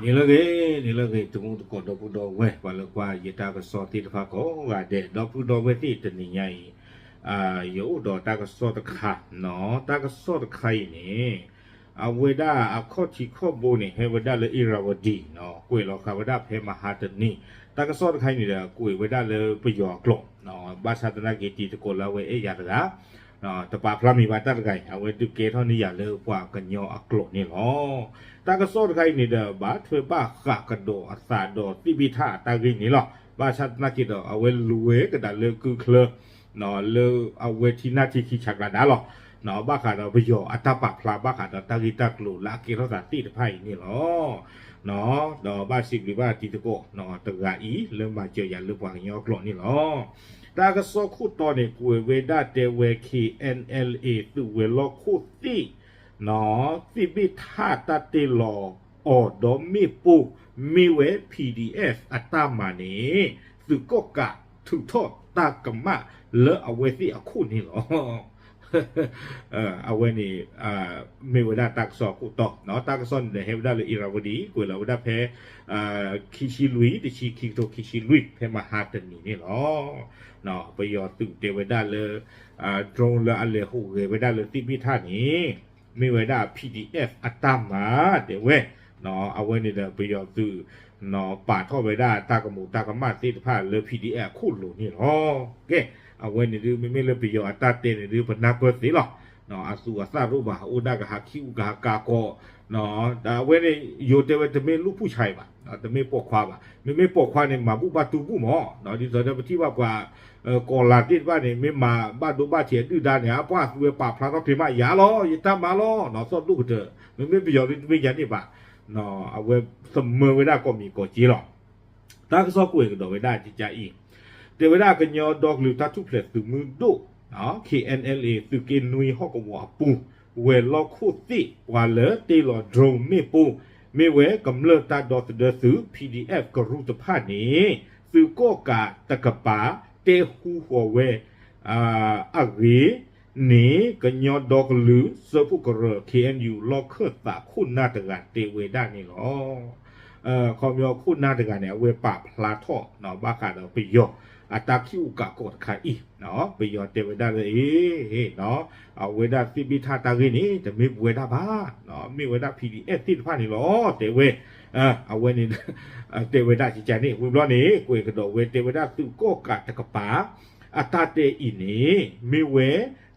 န့ၣ်လၢဂ့ၤ, န့ၣ်လၢဂ့ၤ တံၤသကိးဒီပုၢ်ဒီဝဲၢ် ပှၤလၢကွၢ်ယတၢ်ကစီၣ်သ့ၣ်တဖၣ်ကိးဂၤဒဲး ဒီပုၢ်ဒီဝဲၢ်သ့ၣ် တနံၤညါအံၤ ယအိၣ်ဒီးတၢ်ကစီၣ်တခါနီၤ, တၢ်ကစီၣ်တခါအံၤန့ၣ် အဝဲဒၣ်အခီၣ်ထံးခီၣ်ဘိန့ၣ် ဟဲဝဲဒၣ်လၢ Irrawaddy နီၤ, ကွဲးလီၤဃာ်ဝဲဒၣ်ဖဲမဟါတနံၤ, တၢ်ကစီၣ်တခါအံၤန့ၣ်ဒီး ကွဲးဝဲဒၣ်လၢပယီၤအကျိာ်, ဘၣ်ဆၣ်သနာ်က့ တံၤသကိးလၢအဝဲအဲၣ်ယၤတဂၤ တပာ်ဖျါမံၤဘၣ်တၢ်တဂၤအံၤ အဝဲဒုးကဲထီၣ်န့ၢ်ယၤလၢပှၤကညီအကျိာ်န့ၣ်လီၤ. တၢ်ကစီၣ်တခါအံၤန့ၣ်ဒီး ဘၣ်ထွဲဘၣ်ဃးကဒီးအသးဒီးသ့ၣ်ဘ့ၣ်ထၣ်အတၢ်ဂ့ၢ်န့ၣ်လီၤ. ဘၣ်ဆၣ်သနာ်က့ဒီး အဝဲလဲၤဝဲကဒါလၢကုချၢ လၢအဝဲထံနၢ်ထံခံဆးကျါဒါလီၤ. ဘၣ်ဃးဒီးပယီၤအတၢ်ပာ်ဖျါဘၣ်ဃးဒီးတၢ်ဂ့ၢ်တၢ်ကျိၤလၢအကဲထီၣ်သးသ့ၣ်တဖၣ်အံၤန့ၣ်လီၤ. ဒီးဘၣ်စံးဘျုးဘၣ်တံၤသကိးတဂၤအံၤ လၢမၤစၢၤယၤလၢပှၤကညီအကျိာ်န့ၣ်လီၤ. တၢ်ကစီၣ်ခိၣ်တီန့ၣ် ကွဲးဝဲဒၣ်တဲဝဲ K N L A သုးဝဲၤလီၢ်ခိၣ်သ့ၣ် သ့ၣ်ဘ့ၣ်ထၣ်တၢ်တ့ၢ်လီၤအီၤဒီးမ့ၣ်ပိၢ် မ့ၢ်ဝဲ P D F အတၢ်မၤန့ၣ် သုးကီၣ်ကးထုးထီၣ်တၢ်ကမၣ်လၢအဝဲသ့ၣ်အခိၣ်န့ၣ်လီၤ. အဝဲန့ၣ် မ့ၢ်ဝဲဒၣ်တၢ်ကစီၣ်အခိၣ်တီ, တၢ်ကစီၣ်န့ၣ်ဒီးဟဲဝဲဒၣ်လၢ Irrawaddy ကွဲးလီၤဝဲဒၣ်ဖဲ ခံဆံလွံၢ် တဆံခံကထိခံဆံလွံၢ် ဖဲမဟါတနံၤန့ၣ်လီၤ. ပယီၤသုးတဲဝဲဒၣ်လၢ drone လၢအလဲၤဟူးဂဲၤဝဲဒၣ်လၢသ့ၣ်ဘ့ၣ်ထၣ်န့ၣ် မ့ၢ်ဝဲဒၣ် P D F အတၢ်မၤ တဲဝဲ, အဝဲန့ၣ်ဒီးပယီၤသုး ပာ်ထီၣ်ဝဲဒၣ်တၢ်ကမူးတၢ်ကမၣ်သ့ၣ်တဖၣ်လၢ P D F အခိၣ်လိၤန့ၣ်လီၤ. ကဲ, အဝဲန့ၣ်ဒုး မ့မ့ၢ်လၢပယီၤအတၢ်တဲန့ၣ်ဒုး ပနၢ်ပၢၢ်သ့လီၤ. အသူအသၣ်တအိၣ်ဘၣ်, အိၣ်ဒၣ်ကဟးခံအူကဟးကၤကီး, ဒီးအဝဲန့ၣ် ယိၤတဲဝဲတမ့ၢ်လူၢ်ဖူၣ်ဆါအံၤဘၣ်, တမ့ၢ်ပိာ်ခွါဘၣ်, မ့မ့ၢ်ပိာ်ခွါန့ၣ် မၤဘူၣ်ဘၣ်တူၢ်ဘူၣ်မး, ဒ်သိးဒီးပထံၣ်ဘၣ်ပှၤ ကီၤလၤသ့ၣ်တဖၣ်န့ၣ် မ့ၢ်မၤဘၣ်ဒိဘၣ်ထံးအဒုၣ်ဒါန့ၣ် အပှၢ်သုဝဲပာ်ဖျါထီၣ်က့ၤမးယၤလီၤ, ယတၢ်မၤလီၤ, သီၣ်ဒိၣ်ကတၢၢ်, မ့မ့ၢ်ပယီၤဒုးတမ့ၢ်ယၤန့ၣ်ဘၣ်, အဝဲသမၢဝဲဒၣ်ကိးမံၤကိးက့လီၤ. တၢ်ကစီၣ်ကွဲးကဒီးဝဲဒၣ်ကကအံၤ, တဲဝဲဒၣ်ကညီဒီကလုာ်တၢ်ထူၣ်ဖျဲးသုးမုၢ်ဒိၣ် K N L A သုးက့နွံဟီၣ်ကဝီၤအပူၤ ဝဲၤလီၢ်ခိၣ်သ့ၣ် ပှၤလၢတ့ၢ်လီၤ drone မ့ၣ်ပိၢ် မ့ၢ်ဝဲကမျၢၢ်တၢ်ဒီသဒၢသုး P D F ကရူၢ်တဖၣ်န့ၣ် သုးကီၣ်ကးတကပၤ တဲဟူဃီၤဝဲ အဂ့ၢ်န့ၣ် ကညီဒီကလုာ်စၢဖှိၣ်ကရၢ K N U လီၢ်ခၢၣ်သးခိၣ်နၢ်တဂၤတဲဝဲဒၣ်န့ၣ်လီၤ. ခီပညီခိၣ်နၢ်တဂၤန့ၣ် အဝဲပာ်ဖျါထီၣ် ဘၣ်ဃးဒီးပယီၤအတၢ်ခံးအူကးကီးတခါအံၤ, ပယီၤတဲဝဲဒၣ်လၢအံၤ အဝဲဒၣ်သ့ၣ်ဘ့ၣ်ထၣ်တၢ်ဂ့ၢ်န့ၣ် တမ့ၢ်ပဝဲဒၣ်ဘၣ်, မ့ၢ်ဝဲဒၣ် P D F သ့ၣ်တဖၣ်န့ၣ်လီၤ တဲဝဲ, အဝဲန့ၣ် တဲဝဲဒၣ်ကကန့ၣ် ဝံၤဘျီန့ၣ် ကွဲးကဒီးဝဲတဲဝဲဒၣ်သုးကီၣ်ကးတကပၤ အတၢ်တဲအံၤန့ၣ် မ့ၢ်ဝဲ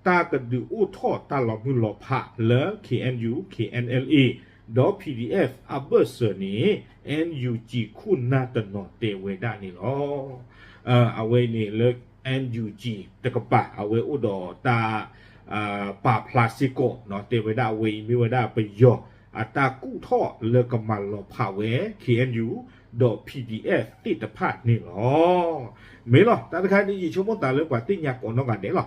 တၢ်ကဒုးအိၣ်ထီၣ်တၢ်လီၤမုၢ်လီၤဖးလၢ K N U K N L A ဒီး P D F အဘၢၣ်စၢၤန့ၣ် N U G ခိၣ်နၢ်တနီၤတဲဝဲဒၣ်န့ၣ်လီၤ. အဝဲန့ၣ်လၢ N U G တကပၤ အဝဲအိၣ်ဒီးတၢ် ပာ်ဖျါစ့ၢ်ကီး တဲဝဲဒၣ်အဝဲအံၤမ့ၢ်ဝဲဒၣ်ပယီၤအတၢ်ကူၣ်ထီၣ်လၢကမၤလီၤဖးဝဲ K N U ဒီး P D F သ့ၣ်တဖၣ်န့ၣ်လီၤ. မ့ၢ်လီၤ တၢ်တခါန့ၣ် ယဆိကမိၣ်သးလၢပှၤသ့ၣ်ညါကိးနီၢ်ဂၤဒဲးလီၤ.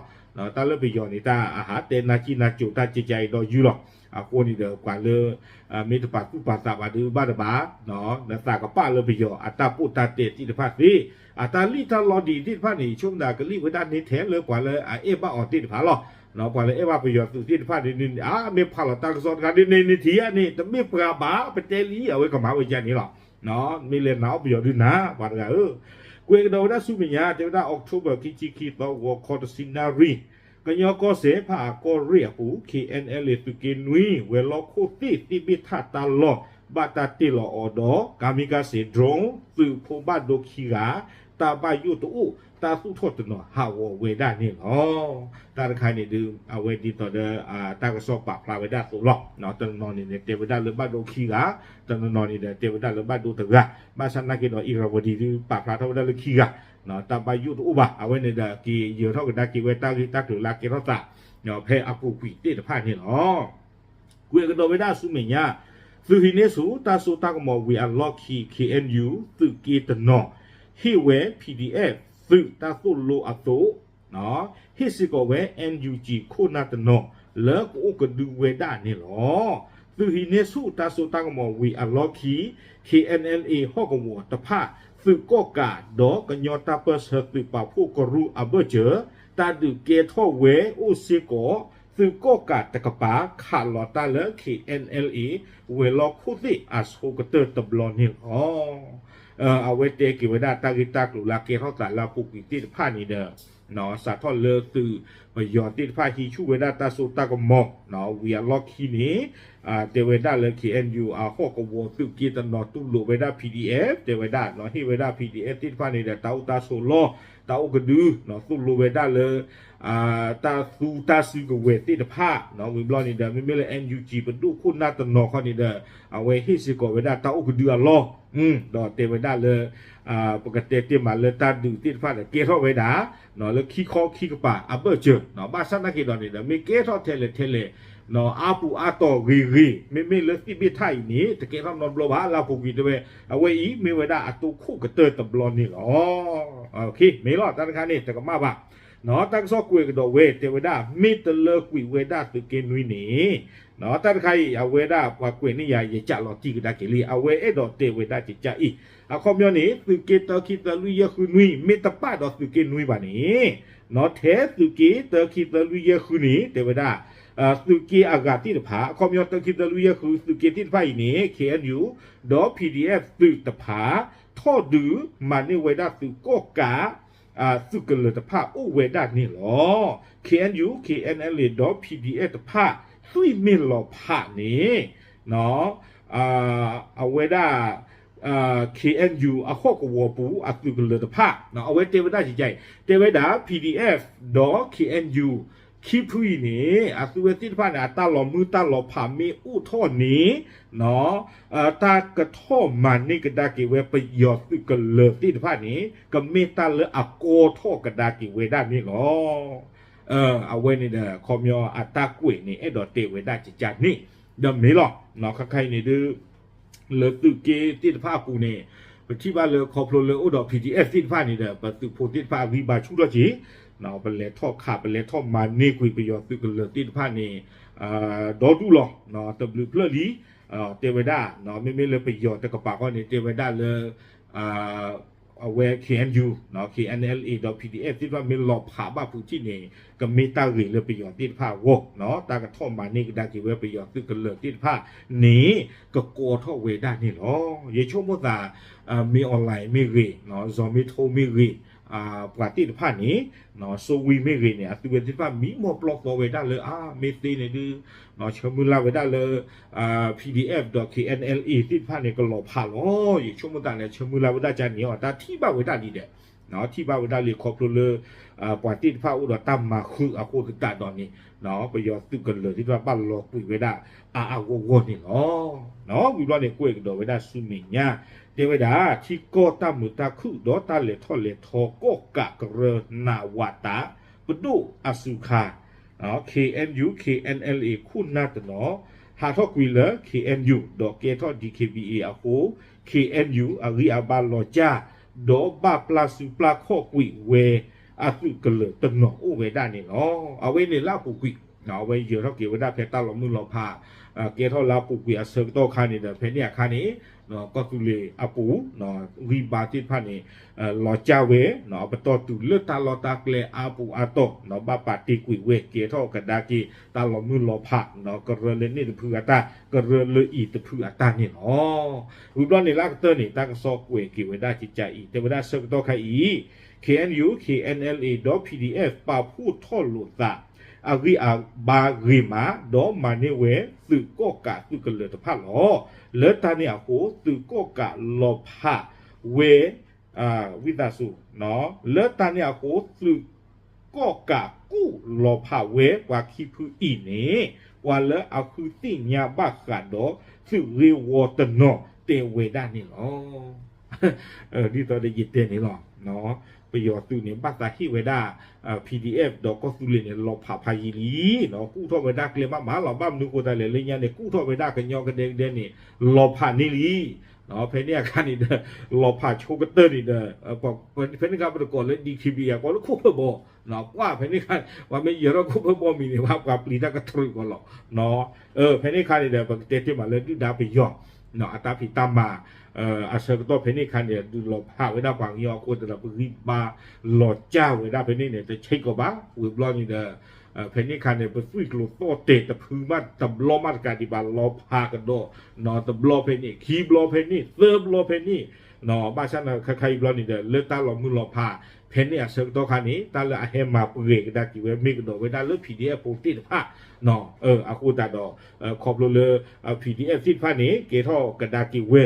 တၢ်လၢပယီၤန့ၣ် တၢ်အဟးတဲနၢ်ကံၣ်နၢ်ကိၤတၢ်ကကအံၤဒီးယုၢ်လီၤ. အဃိန့ၣ်ဒီးပှၤလၢ မ့ၢ်တပာ်သူၣ်ပာ်သးဘၣ်ဒုးဘၣ်တဘၣ် နသးကပာ်လၢပယီၤအတၢ်ပိာ်တၢ်တဲသ့ၣ်တဖၣ်သ့ အတၢ်လံၣ်တၢ်လီဒံးသ့ၣ်တဖၣ်န့ၣ် ယဆိကမိၣ်သးကလံၣ်ဝဲဒၣ်န့ၣ်ထဲလၢပှၤလၢအအဲၣ်ဘၣ်အီၤသ့ၣ်တဖၣ်လီၤ. ပှၤလၢအဲၣ်ဘၣ်ပယီၤသုးသ့ၣ်တဖၣ်န့ၣ် အမ့ၢ်ဖးလီၤတၢ်ကစီၣ်တခါဒ်န့ၣ်န့ၣ်ထံၣ်ဧါန့ၣ် တမ့ၢ်ပှၤဘၣ် ပတဲလံ အဝဲကမၤဝဲဒ်န့ၣ်လီၤ. မ့ၢ်လဲၤနာ်အီၣ်ပယီၤဒုးနၤ ပှၤတဂၤဧၢ, ကွဲးကဒီးဝဲဒၣ်ဆူမဲာ်ညါ တဲဝဲဒၣ် October ခံဆံခံသီ ဂီၤခီတဆံနၣ်ရံၣ် ကညီကီၢ်စဲၣ် ဖးအၣ်ကီၢ်ရ့ၣ်အပူၤ K N L A သုးက့နွံ ဝဲၤလီၢ်ခိၣ်သ့ၣ်သ့ၣ်ဘ့ၣ်ထၣ်တၢ်လီၢ် ဘၣ်တၢ်တ့ၢ်လီၤအီၤဒီး ကၤမံကၤစ့ drone သုးဖိဘၣ်ဒိခံဂၤ တၢ်ဘၣ်ယိၣ်တအိၣ် တၢ်သူၣ်ထီၣ်တနီၤဟးဂီၤဝဲဒၣ်န့ၣ်လီၤ. တၢ်တခါန့ၣ်ဒုး အဝဲဒ်သိးဒီး တၢ်ကစီၣ်ပာ်ဖျါဝဲဒၣ်အသိးလီၤ. တနီၤနီၤန့ၣ်န့ၣ် တဲဝဲဒၣ်လၢဘၣ်ဒိခံဂၤ, တနီၤနီၤန့ၣ်ဒီး တဲဝဲဒၣ်လၢဘၣ်ဒိတဂၤ, ဘၣ်ဆၣ်သနာ်က့ဒီး Irrawaddy ဒုးပာ်ဖျါထီၣ်ဝဲဒၣ်လၢခံဂၤ တၢ်ဘၣ်ယိၣ်တအိၣ်ဘၣ်. အဝဲန့ၣ်ဒီးက့ၤယၢၤထီၣ်ကဒါက့ၤဝဲတၢ်ဂ့ၢ်တၢ်ကျိၤလၢအကဲထီၣ်သး ဖဲအပူၤကွံာ်သ့ၣ်တဖၣ်န့ၣ်လီၤ. ကွဲးကဒီးဝဲဒၣ်ဆူမဲာ်ညါ, သုးဟံးန့ၢ်ဆူၣ်တၢ်စိတၢ်ကမီၤဝံၤအလီၢ်ခံ K N U သုးက့တနီၤ ဟ့ၣ်ဝဲ P D F သုးတၢ်သိၣ်လိအသိး ဟ့ၣ်စ့ၢ်ကီးဝဲ N U G ခိၣ်နၢ်တနီၤ လၢကအိၣ်ကဒုဝဲဒၣ်န့ၣ်လီၤ. သုးဟံးန့ၢ်ဆူၣ်တၢ်စိတၢ်ကမီၤဝံၤအလီၢ်ခံ K N L A ဟီၣ်ကဝီၤတဖၣ် သုးကီၣ်ကး ဒီးကညီတၢ်ပၢၢ်ဆၢသုးပာ်ဖှိၣ်ကရူၢ်အဘၢၣ်စၢၤ တၢ်ဒုးကဲထီၣ်ဝဲအိၣ်စ့ၢ်ကီး သုးကီၣ်ကးတကပၤ ခးလီၤတၢ်လၢ KNLA ဝဲၤလီၢ်ခိၣ်သ့ၣ်အဆိကတၢၢ်တဘျီန့ၣ်လီၤ. အဝဲတဲက့ၤဝဲဒၣ်တၢ်ဂ့ၢ်တၢ်ကျိၤလၢအကဲထီၣ်သးလၢအပူၤကွံာ်သ့ၣ်တဖၣ်န့ၣ်ဒီး စးထီၣ်လၢသုးပယီၤသ့ၣ်တဖၣ်ဟံးဆူၣ်ဝဲဒၣ်တၢ်စိတၢ်ကမီၤ ဝံၤအလီၢ်ခံန့ၣ် တဲဝဲဒၣ်လၢ KNU အဟီၣ်ကဝီၤသုးက့တနီၤတူၢ်လိာ်ဝဲဒၣ် PDF တဲဝဲဒၣ် ဟ့ၣ်ဝဲဒၣ် PDF သ့ၣ်တဖၣ်န့ၣ်ဒီး တၢ်အိၣ်တၢ်ဆိးလီၢ် တၢ်အိၣ်ကဒု တူၢ်လိာ်ဝဲဒၣ်လၢ တၢ်သူတၢ်စုကဝဲၤသ့ၣ်တဖၣ် ဝံၤဘျီန့ၣ်ဒီး မ့မ့ၢ်လၢ NUG ပဒိၣ်ခိၣ်နၢ်တနီၤခီန့ၣ်ဒီး အဝဲဟ့ၣ်စ့ၢ်ကီးဝဲဒၣ်တၢ်အိၣ်ကဒုအလီၢ် ဒီးတဲဝဲဒၣ်လၢ ပကတဲတ့ၢ်မးလၢတၢ်ဒုးသ့ၣ်တဖၣ်ဒီး ကဲထီၣ်ဝဲဒၣ် လၢခံခီခံကပၤအဘၢၣ်စၢၤ ဘၣ်ဆၣ်နာ်က့ၤဒီးန့ၣ်ဒီး မ့ၢ်ကဲထီၣ်ထဲလဲၣ်ထဲလဲၣ် အါပူၤအါတီၤဂ့ၤဂ့ၤ မ့မ့ၢ်လၢသ့ၣ်ဘ့ၣ်ထၣ်အံၤန့ၣ် တကဲထီၣ်နီတဘျီဘၣ် လၢအပူၤကွံာ်တဲဝဲ အဝဲအံၤမ့ၢ်ဝဲဒၣ်အတိခိၣ်ကတၢၢ်တဘျီန့ၣ်လီၤ. မ့ၢ်လီၤ တၢ်တခါန့ၣ် တကမၣ်ဘၣ် တၢ်ကစီၣ်ကွဲးကဒီးဝဲ တဲဝဲဒၣ် မ့ၢ်တလၢကွံာ်ဝဲဒၣ်သုးက့နွံန့ၣ် တၢ်တခါအံၤ အဝဲဒၣ်ပှၤကွဲးန့ၢ်ယၤ ယကးလီၤတံၢ်ကဒါက့ၤလံ အဝဲအဲၣ်ဒိးတဲဝဲဒၣ်ကကအံၤ အခီပညီန့ၣ် သုးက့တၢခံသၢလွံၢ်ယဲၢ်ဃုနွံ မ့ၢ်တပာ်ဒီးသုးက့နွံဘၣ်န့ၣ် ထဲသုးက့တၢခံသၢလွံၢ်ယဲၢ်ဃုန့ၣ် တဲဝဲဒၣ် သုးက့အဂၤသ့ၣ်တဖၣ် အခီပညီတၢခံသၢလွံၢ်ယဲၢ်ဃု သုးက့သ့ၣ်တဖၣ်အံၤန့ၣ် KNU ဒီး PDF သုးတဖၣ် ထီၣ်ဒုးမၤန့ၢ်ဝဲဒၣ်သုးကီၣ်ကး သုးကလၢၤတဖၣ်အိၣ်ဝဲဒၣ်န့ၣ်လီၤ. KNU KNLA ဒီး PDF တဖၣ် သွံၣ်မ့ၢ်လီၤဖးန့ၣ် အဝဲဒၣ် KNU အဟီၣ်ကဝီၤပူၤ အသုးကလၢၤတဖၣ် အဝဲတဲဝဲဒၣ်ကကအံၤ တဲဝဲဒၣ် PDF ဒီး KNU ခံဖုအံၤန့ၣ် အသုဝဲသ့ၣ်တဖၣ်န့ၣ် အတၢ်လီၤမုၢ်တၢ်လီၤဖးမ့ၢ်အိၣ်ထီၣ်န့ၣ် တၢ်ကထီၣ်မၤန့ၢ်ကဒါက့ၤဝဲပယီၤသုးကလၢၤသ့ၣ်တဖၣ်န့ၣ် ကမ့ၢ်တၢ်လၢအကီထီၣ်ကဒါက့ၤဝဲဒၣ်န့ၣ်လီၤ. အဝဲန့ၣ်ဒီး ခီပညီအတၢ်ကွဲးန့ၣ် အဲၣ်ဒိးတဲဝဲဒၣ်ကကန့ၣ် ဒီးမ့ၢ်လီၤ ခါခါအံၤန့ၣ်ဒုး လၢသုးက့သ့ၣ်တဖၣ်အပူၤန့ၣ် ပထံၣ်ဘၣ်လၢခီဖျိလၢအိၣ်ဒီး PDF သ့ၣ်တဖၣ်န့ၣ်ဒီး ပသုးဖိသ့ၣ်တဖၣ်အဂံၢ်ဘါဆူၣ်ထီၣ်က့ၤ ပလဲၤထီၣ်ခး ပလဲၤထီၣ်မၤန့ၢ်ကွံာ်ပယီၤသုးကလၢၤသ့ၣ်တဖၣ်န့ၣ် ဒီဒူၣ်လီၤ တဘျုးဖျၢၣ်လံ တဲဝဲဒၣ် မ့မ့ၢ်လၢပယီၤတကပၤဃီန့ၣ် တဲဝဲဒၣ်လၢ အဝဲ KNU KNLA ဒီး PDF သ့ၣ်တဖၣ်မ့ၢ်လီၤဖးဘၣ်ဖုးထံၣ်န့ၣ် ကမ့ၢ်တၢ်ဂ့ၤလၢပယီၤသ့ၣ်တဖၣ်အဂီၢ် တၢ်ကထီၣ်မၤန့ၢ်ကဒါက့ၤဝဲပယီၤသုးကလၢၤသ့ၣ်တဖၣ်န့ၣ် ကကီထီၣ်ဝဲဒၣ်န့ၣ်လီၤ. ယဆိကမိၣ်သး မင်းအောင်လှိုင် မ့ၢ်ဂ့ၤ ဇော်မင်းထွန်း မ့ၢ်ဂ့ၤ ပှၤသ့ၣ်တဖၣ်န့ၣ် စိုးဝင်း မ့ၢ်ဂ့ၤန့ၣ် အသုဝဲသ့ၣ်တဖၣ်မံမီၢ်ပျီသီဝဲဒၣ်လၢ အါ မ့ၢ်သ့န့ၣ်ဒုး ဆၢမုၢ်လၢ်ဝဲဒၣ်လၢ PDF ဒီး KNLA သ့ၣ်တဖၣ်န့ၣ် ကလီၤဖးလီၤ. ယဆိကမိၣ်သးန့ၣ် ဆၢမုၢ်လၢ်ဝဲဒၣ်ကန့ၣ်အီၤ တၢ်ထံၣ်ဘၣ်ဝဲဒၣ်လံဒီး ထံၣ်ဘၣ်ဝဲဒၣ်လံခီဖျိလၢ ပှၤသ့ၣ်တဖၣ်အိၣ်ဒီးတၢ်မၤဃုာ်အဃိသတးဒီးန့ၣ် ပယီၤသုးကလၢၤသ့ၣ်တဖၣ်ဘၣ်လီၤကွံာ်ဝဲဒၣ်အါအါဂီၢ်ဂီၢ်န့ၣ်လီၤ. ဝံၤဘျီန့ၣ် ကွဲးကဒီးဝဲဒၣ်ဆူမဲာ်ညါ တဲဝဲဒၣ် ထံကီၢ်တၢ်မုာ်တၢ်ခုၣ်ဒီးတၢ်လဲၤထီၣ်လဲၤထီ ကီၣ်ကးကရၢ နးဝးတး ပဒိၣ်အစူခါ KNU KNLA ခိၣ်နၢ်တနီၤ ဟးထီၣ်ကွံာ်လၢ KNU ဒီးကဲထီၣ် DKBA အဃိ KNU အဂံၢ်အဘါလီၤကၢ် ဒီးဘၣ်ပျၢ်စုပျၢ်ခီၣ်ကွံာ်ဝဲ အသုးကလၢၤတနီၤအိၣ်ဝဲဒၣ်န့ၣ်လီၤ. အဝဲန့ၣ်လၢအပူၤကွံာ် အဝဲယၢၤထီၣ်က့ၤဝဲဒၣ်ဖဲတၢ်လီၤမုၢ်လီၤဖး ကဲထီၣ်လၢအပူၤကွံာ်အဆၢကတီၢ်ခါန့ၣ်ဒီး ဖဲန့ၣ်အခါန့ၣ် ကီၢ်သူလ့ၤအပူၤ ဂံၢ်ဘါသ့ၣ်တဖၣ်န့ၣ် လီၤကၢ်ဝဲ ပတီၢ်တုၤလၢတၢ်လီၢ်တၢ်ကျဲအါပူၤအါတီၤ ဘၣ်ပာ်တ့ၢ်ကွံာ်ဝဲ ကဲထီၣ်ကဒါက့ၤ တၢ်လီၤမုၢ်လီၤဖး ကရၢလၢန့ၣ်တဖုအတၢ် ကရၢလၢအံၤတဖုအတၢ်န့ၣ်လီၤ. ဝံၤဘျီန့ၣ်လၢအကတၢၢ်န့ၣ် တၢ်ကစီၣ်ကွဲးက့ၤဝဲဒၣ်ကကအံၤ တဲဝဲဒၣ်ဆၢကတီၢ်ခါအံၤ KNU KNLA ဒီး PDF ပာ်ဖှိၣ်ထီၣ်လိာ်သး အဂံၢ်အဘါဂ့ၤမး ဒီးမၤန့ၢ်ဝဲသုးကီၣ်ကးသုးကလၢၤတဖၣ်လီၤ. လၢတၢ်န့ၣ်အဃိ သုးကီၣ်ကးလီၤဖးဝဲ ဝံသးစူၤ လၢတၢ်န့ၣ်အဃိ သုးကီၣ်ကးကူၣ်လီၤဖးဝဲပှၤခံဖုအံၤန့ၣ် ပှၤလၢအဃုသ့ၣ်ညါဘၣ်ဃးဒီးသုးဂ့ၢ်ဝီတနီၤတဲဝဲဒၣ်န့ၣ်လီၤ. ဒ်သိးဒီးယတဲန့ၣ်လီၤ. ပယီၤသုးန့ၣ် ဘၣ်သးဟ့ၣ်ဝဲဒၣ် PDF ဒီးကီၢ်သူလ့ၤန့ၣ် လီၤဖးဖးယံာ်လံ, ကူၣ်ထီၣ်ဝဲဒၣ်ကျဲဘၣ်မးလီၤ. ဘၣ်မနုၤဃိသတးလဲၣ် လၢညါန့ၣ် ကူၣ်ထီၣ်ဝဲဒၣ်ကညီကဒဲကဒဲန့ၣ် လီၤဖးန့ၢ်လံ. ဖဲန့ၣ်အခါန့ၣ်ဒီး လီၤဖးဆိကတၢၢ်န့ၣ်ဒီး ဖဲန့ၣ်အခါပတကိးလၢ DKBA အကိးလၢခိၣ်ဖၢဘီ, ကွၢ်ဖဲန့ၣ်အခါ ပှၤမ့ၢ်ယၢၤထီၣ်ခိၣ်ဖၢဘီမံၤန့ၣ် ပှၤပျံၤတၢ်ကတြူးကီးလီၤ. ဖဲန့ၣ်အခါန့ၣ်ဒီး ပကတဲတ့ၢ်မးလၢဒုၣ်ဒါပယီၤ အတၢ်ဖံးတၢ်မၤ အဆၢကတီၢ်ဖဲန့ၣ်အခါန့ၣ် ဒုးလီၤဖးဝဲဒၣ်ပှၤကညီအဃိသတးဒီး ပဂံၢ်ဘါလီၤစၢ်ဝဲဒၣ်ဖဲန့ၣ်န့ၣ် တဆံးကီးဘၣ်. ဝံၤဘျီန့ၣ်ဒီး ဖဲန့ၣ်အခါန့ၣ် ပသွံၣ်ကျိၤသီၣ်တဲာ်တဖုမး တဘျီမးတကးဒံးဘၣ် လီၤဖးကဒီး တဘျီဖဲန့ၣ် ခံဘျီဖဲန့ၣ် သၢဘျီဖဲန့ၣ် ဘၣ်ဆၣ်န့ၣ်ခါခါအံၤဘျီန့ၣ်ဒီး လၢတၢ်လီၤမုၢ်လီၤဖး ဖဲန့ၣ်အဆၢကတီၢ်ခါန့ၣ် တၢ်လၢအဟဲမၤပှဲၤကဒါက့ၤဝဲမ့ၢ်ကဒီးဝဲဒၣ်လၢ PDF ဖိသ့ၣ်တဖၣ် အဃိသတးဒီး ခီဖျိလၢ PDF သ့ၣ်တဖၣ်န့ၣ် ကဲထီၣ်ကဒါက့ၤဝဲ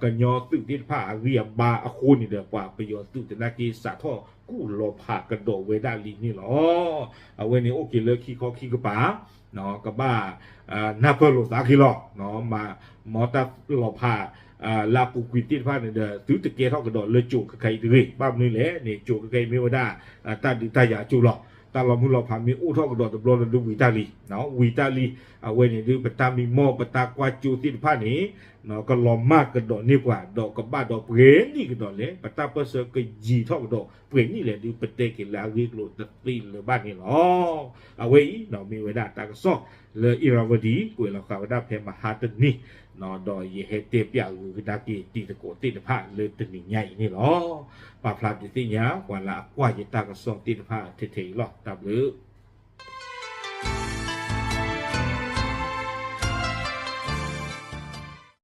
ကညီသုးသ့ၣ်တဖၣ်အဂံၢ်အဘါအဃိန့ၣ်ဒီး ပှၤပယီၤသုးသနာ်က့ စးထီၣ်ကူၣ်လီၤဖးကဒီးဝဲဒၣ်လံန့ၣ်လီၤ. အဝဲန့ၣ်အိၣ်က့ၤလၢခံခီခံကပၤ ကဘၣ်နၢ်ပၢၢ်လိာ်သးက့ၤလီၤ. မ်တၢ်လီၤဖး လၢအပူၤကွံာ်သ့ၣ်တဖၣ်န့ၣ်ဒီး သုတကဲထီၣ်ကဒီးလၢကၠိခဲအံၤတဂ့ၤ. ဘၣ်မနုၤလဲၣ်န့ၣ် ကၠိခဲအံၤမ့ၢ်ဝဲဒၣ် တၢ်ဒုးတၢ်ယၤကၠိလီၤ. တၢ်လီၤမုၢ်လီၤဖးမ့ၢ်အိၣ်ထီၣ်ကဒီးတဘျီဒီး ဝံၤတၢ်လံ ဝံၤတၢ်လံ. အဝဲန့ၣ်ဒုး ပတၢ်မံမီၢ်ပတၢ်ကွၢ်ကၠိသ့ၣ်တဖၣ်န့ၣ် ကလီၤမၢ်ကဒီးန့ၢ်ပှၤ ဒီးကဘၣ်ဒီးပှဲၤနံၣ်ကဒီးလဲၣ် ပတၢ်ပၢၢ်ဆၢကယံၤထီၣ်ကဒီး ပှဲၤနံၣ်လဲၣ်ဒုး ပတဲက့ၤလၢအဂ့ၢ်ကျိၤတသ့လၢၤဘၣ်န့ၣ်လီၤ. အဝဲအံၤ မ့ၢ်ဝဲဒၣ်တၢ်ကစီၣ်လၢ Irrawaddy ကွဲးလီၤဃာ်ဝဲဒၣ်ဖဲမဟါတနံၤ ဒီးယဟဲတဲပၠးဂုၤကဒါက့ၤတံၤသကိးသ့ၣ်တဖၣ်လၢတနံၤညါအံၤန့ၣ်လီၤ. ပာ်ဖျါဒုးသ့ၣ်ညါ ပှၤလၢအကွၢ်ယတၢ်ကစီၣ်သ့ၣ်တဖၣ်ထဲထဲအံၤလီၤ. တၢ်ဘျုး